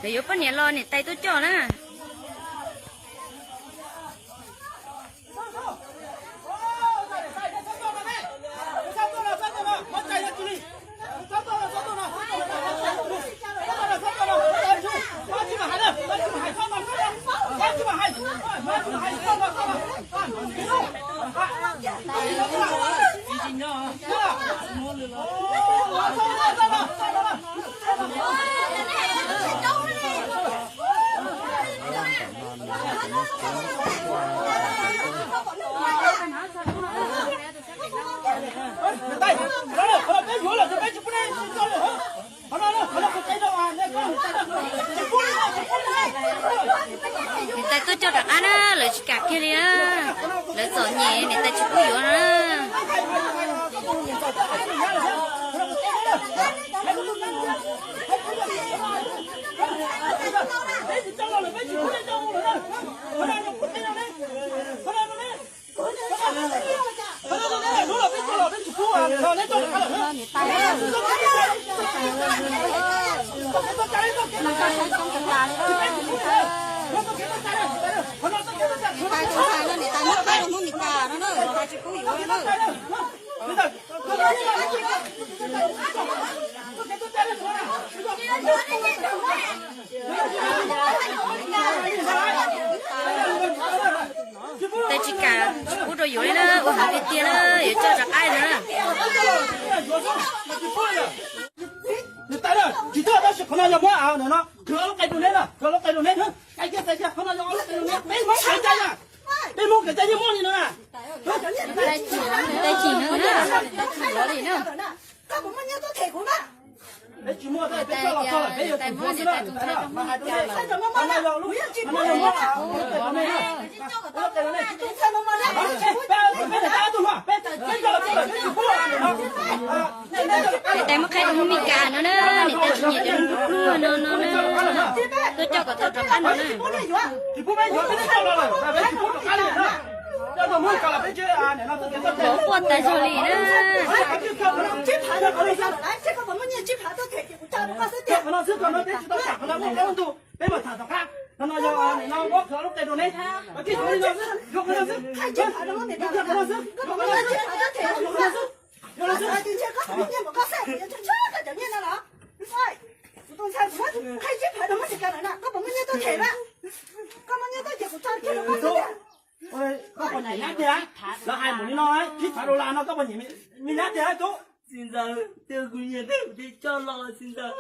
Lawv yuav poj niam los niam tais tuaj coj na. Niam tais tuaj coj rov qab na, lawv tsis kam kiag li na. Lawv txom nyem niam tais tsis pub yuav no na. Tais tsis kam tsis pub rau yuav li na, ua heev tiag tiag na, yuav coj rov qab na. Niam tais, tsis tuaj tab sis qhov no yog muab no, kwv ob lub qe rau neb na, kwv ob lub qe rau neb, qe kiag, qe kiag, qhov no yog ob lub qe rau neb, peb Hmoob kev cai na, peb Hmoob kev cai yeej muaj li no na. Tais tsis, tais tsis yuav li na. Peb tsis muaj, peb coj los txog lawm peb yuav tsum yuav xwb na. Mas hais rau nej, qhov no yog lub, qhov no yog muab, peb niam tais ob tug no, peb, peb coj los txog lawm peb tsum pub no. Niam tais muab qhaib rau Hmoob Mes Kas no na, niam tais tsis nyiam cov Hmoob pluag pluag no no na. Tuaj coj kom tau rov qab no na. Tsis pub peb yuav, peb coj los lawm peb tsis pub rov qab li na. Coj rau Hmoob Mes Kas los peb tsis, nim no txoj kev txoj cai quaj tas zog li na. Qhov no xwb, qhov no peb tsis tau tham, qhov no muaj qab muaj ntug peb mam tham tom qab. Qhov no yog, nim no muab kwv ob lub qe rau neb, kij yuav li no xwb, yuav qhov no xwb, yuav qhov no xwb, yuav qhov no xwb, yuav qhov no xwb. Koj puas nyiam nyab tiag? Lawv hais mus li no, ib phav dollar no koj puas nyiam me nyab tiag tub? Txiv ntxawm, twb kuv nyiam thiab kuv thiaj coj los, txiv ntxawm.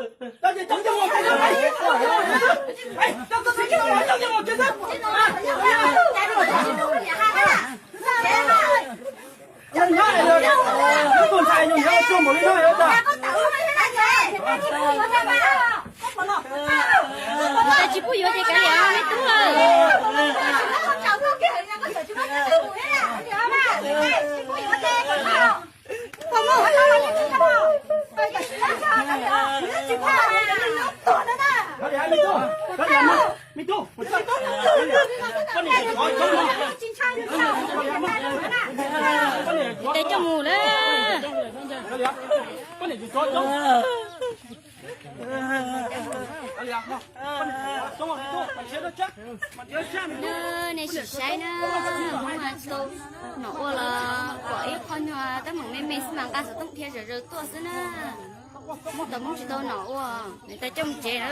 Tais tsis pub yuav ces kav liam, me tub. Tais coj mus lawm. Nej sim saib na, Hmoob tsis tau nom ua los pom ib qho nyuag teeb meem me me xwb mas nqa xov tooj dhia zom zaws tuaj xwb na. Tau Hmoob tsis tau nom ua, niam tais coj mus tsev na.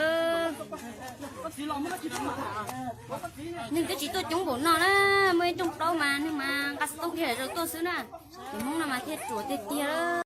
Neeg twb tsis tuaj coob npaum no na, muaj ib rooj plaub mas neeg mas nqa xov tooj dhia zom zaws tuaj xwb na. Tus Hmoob no mas thiaj ruam tiag tiag.